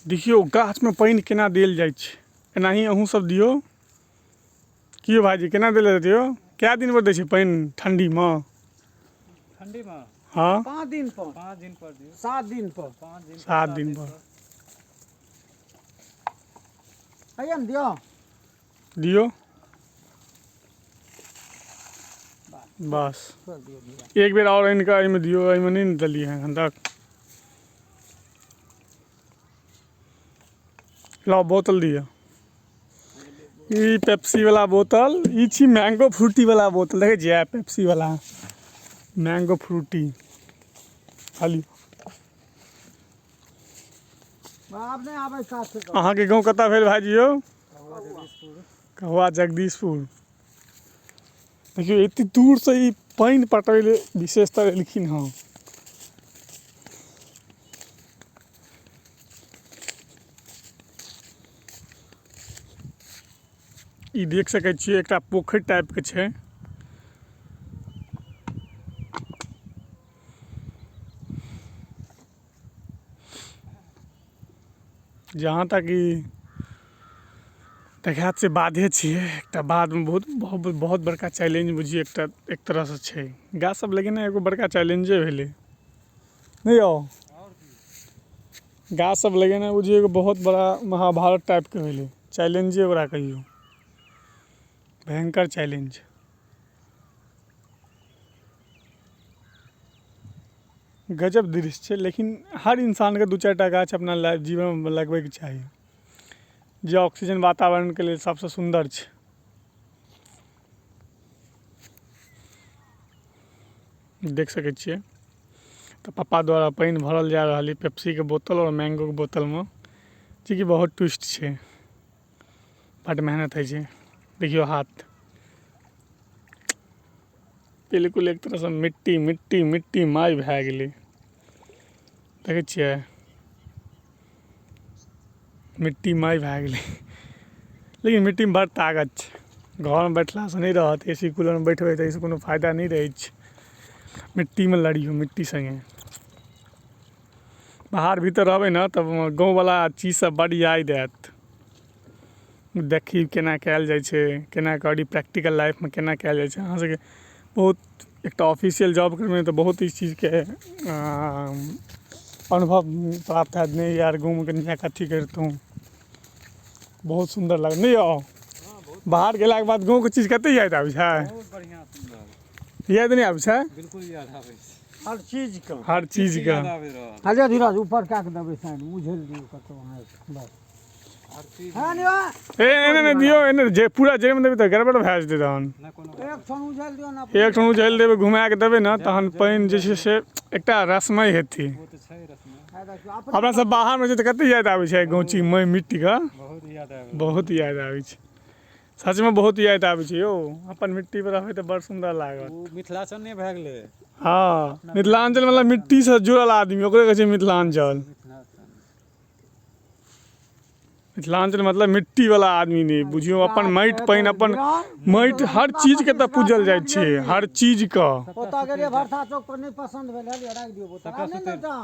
देखियौ गाछमे पानि केना देल जाइ छै। एनाही अहूँ सब दियौ। की यौ भाइजी केना देल जेतै यौ? कए दिन पर दै छै पानि ठण्डीमे? ठण्डीमे? हँ। 5 दिन पर। 5 दिन पर दियौ। 7 दिन पर। 5 दिन पर, 7 दिन पर। आइए ने दियौ। दियौ। बस। छोड़ि दियौ धीरे। एक बेर आओर आनि कऽ एहिमे दियौ, एहिमे नहि ने देलियै हँ एखन तक। लाउ बोतल दिअ। ई पेप्सी वाला बोतल, ई छी मैंगो फ्रूटी वाला बोतल, देखै छियै पेप्सी वाला मैंगो फ्रूटी। खाली आब नहि आबै साथ। अहाँके गाँव कतऽ भेल भाइजी यौ? कहुआ जगदीशपुर। देखियौ एते दूरसँ ई पानि पटबै लए विशेषतर एलखिन हँ। ई देख सकै छियै एकटा पोखरि टाइपके छै। जहाँ तक ई देखायत से बाधे छियै एकटा बाधमे बहुत बहुत बहुत बड़का चैलेंज बुझियौ एकटा एक तरहसँ छै। गाछ सब लगेनाइ एगो बड़का चैलेंजे भेलै नहि यौ? गाछ सब लगेनाइ बुझियौ एगो बहुत बड़ा महाभारत टाइपके भेलै, चैलेंजे ओकरा कहियौ, भयङ्कर चैलेंज। गजब दृश्य छै, लेकिन हर इंसानके दू चारि टा गाछ अपना लाइफ जीवनमे लगबैके चाही, जे ऑक्सीजन वातावरणके लेल सबसँ सुन्दर छै। देख सकै छियै तऽ पप्पा द्वारा पानि भरल जा रहल यऽ पेप्सीके बोतल आओर मैंगोके बोतलमे, जेकि बहुत ट्विस्ट छै, बड मेहनत होइ छै। देखियौ हाथ बिल्कुल एक तरहसँ मिट्टी मिट्टी मिट्टी माय भए गेलै। देखै छियै मिट्टी माय भए गेलै, लेकिन मिट्टीमे बड़ ताकत छै। घरमे बैठलासँ नहि रहत, ए सी कूलरमे बैठबै तऽ एहिसँ कोनो फायदा नहि रहै छै। मिट्टीमे लड़ियौ, मिट्टी सङ्गे बाहर भीतर रहबै ने तब गाँववला चीज सब बड्ड याद आयत। देखी केना कयल जाइ छै, केना करी, प्रैक्टिकल लाइफमे केना कयल जाइ छै। अहाँ सबके बहुत एकटा ऑफिसियल जॉब करबै तऽ बहुत ई चीजके अनुभव प्राप्त हैत। नहि यार, गाँवमे कनि जाकऽ अथी करितहुँ, बहुत सुन्दर लागत। नहि यौ, बाहर गेलाके बाद गाँवके चीज कते याद आबै छै? बहुत बढ़िआँ, सुन्दर। याद नहि आबै छै? बिल्कुल याद आबै छै। हर चीजके, हर चीजके याद आबै रहल। अच्छा धीरज, ऊपर कए कऽ देबै, साइड उझेल दियौ कतहु अहाँ बस। हर चीज। हँ नियो। ए एने नहि दियौ, एने जे पूरा जड़िमे देबै तऽ गड़बड़ भए जेतै तहन। नहि कोनो। एक ठन उझेल दियौ ने। एक ठन उझलि देबै, घुमा कऽ देबै ने, तहन पानि जे छै से एकटा रसमय हेतै। ओ तऽ छै रसमे। हे देखियौ अपने। अपना सब बाहरमे छै तऽ कते याद आबै छै गाँव मई मिट्टीके? बहुत याद आबै। बहुत याद आबै छै, सचमे बहुत याद आबै छै यौ। अपन मिट्टी पर रहबै तऽ बड़ सुन्दर लागत। ओ मिथिलाञ्चल नहि भए गेलै? हँ, मिथिलाञ्चल मतलब मिट्टीसँ जुड़ल आदमी, ओकरे कहै छै मिथिलाञ्चल। मिथिलाञ्चल, मिथिलाञ्चल मतलब मिट्टी वाला आदमी नहि बुझियौ, अपन माटि पानि, अपन माटि, हर चीजके तऽ पूजल जाइ छै, हर चीजके। ओतऽ गेलियै भरसा चौक पर, नहि पसन्द भेल। लिअ, राखि दियौ बोतल। आब नहि लेता।